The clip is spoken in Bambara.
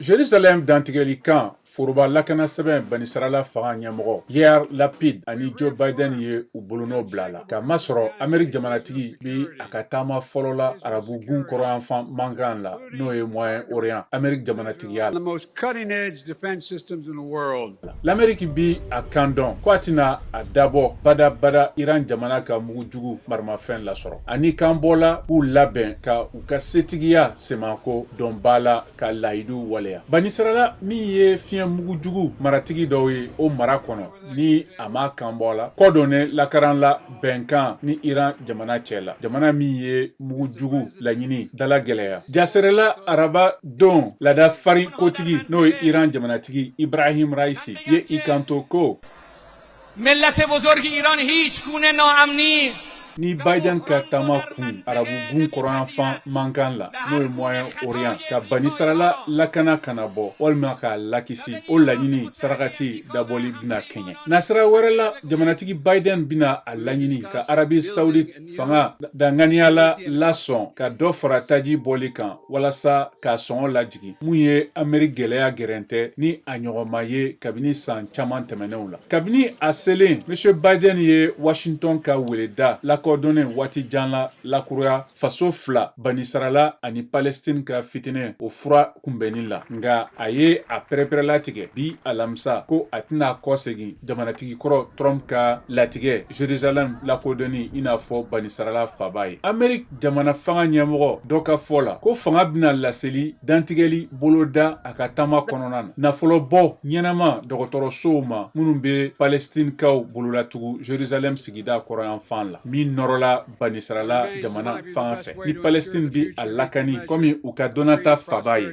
Jerusalem dantigɛli kan, foroba lakana sɛbɛn, banisirala fanga ɲɛmɔgɔ Yair Lapid ani Joe Biden ye u bolonɔ bila la, k'a masɔrɔ Ameriki jamanatigi bi a ka taama fɔlɔ la arabu gun kɔrɔyanfan mankan la, n'o ye Moyen Orient, Ameriki jamanatigiya la. L'Amérique bi a kan dɔn ko a tɛna a dabɔ badabada Iran jamana ka mugujugu maramafɛn lasɔrɔ, ani kan bɔla k'u labɛn ka u ka setigiya semako dɔn ba la ka layidu waleya. Banisirala min ye fiɲɛ mugujugu maratigi dɔw ye o mara kɔnɔ, ni a ma kan bɔ la kɔdonnen lakaranla bɛnkan ni Iran jamana cɛ la, jamana min ye mugujugu laɲini dala gɛlɛya jasɛrɛla araba don laada farin kotigi, n'o ye Iran jamanatigi Ibrahim Raisi ye, i kanto ko: ملت بزرگ ایران هیچ گونه ناامنی Ni Biden ka taama kun arabu gun kɔrɔyanfan mankan la, n'o ye Moyen Orient, ka banisarala lakana kana bɔ walima k'a lakisi, o laɲini sarakati dabɔli bɛna kɛɲɛ. Nasira wɛrɛ la, jamanatigi Biden bɛna a laɲini ka Arabie Saoudite fanga danganiyala lasɔn ka dɔ fara taji bɔli kan walasa k'a sɔngɔ lajigin, mun ye Ameriki gɛlɛya gɛrɛntɛ ni a ɲɔgɔnma ye kabini san caman tɛmɛnenw la. Kabini a selen, Monsieur Biden ye Washington ka weleda lakodɔnnen waati jan la lakuraya faso fila banisarala ani Palestine ka fitinɛ o fura kunbɛnni la. Nka a ye a pɛrɛpɛrɛlatigɛ bi alamisa ko a tɛna kɔsegin jamanatigi kɔrɔ Trump ka latigɛ Jerusalem lakodɔnni i n'a fɔ banisarala faba ye. Ameriki jamana fanga ɲɛmɔgɔ dɔ ka fɔ la ko fanga bɛna laseli dantigɛli boloda a ka taama kɔnɔna na, nafolobɔ ɲɛnama dɔgɔtɔrɔsow ma minnu bɛ Palestinekaw bololatugu Jerusalem sigida kɔrɔyanfan la, min nɔrɔla banisarala jamana fanga fɛ ni Palestine bi a lakani komi u ka dɔnnata faba ye.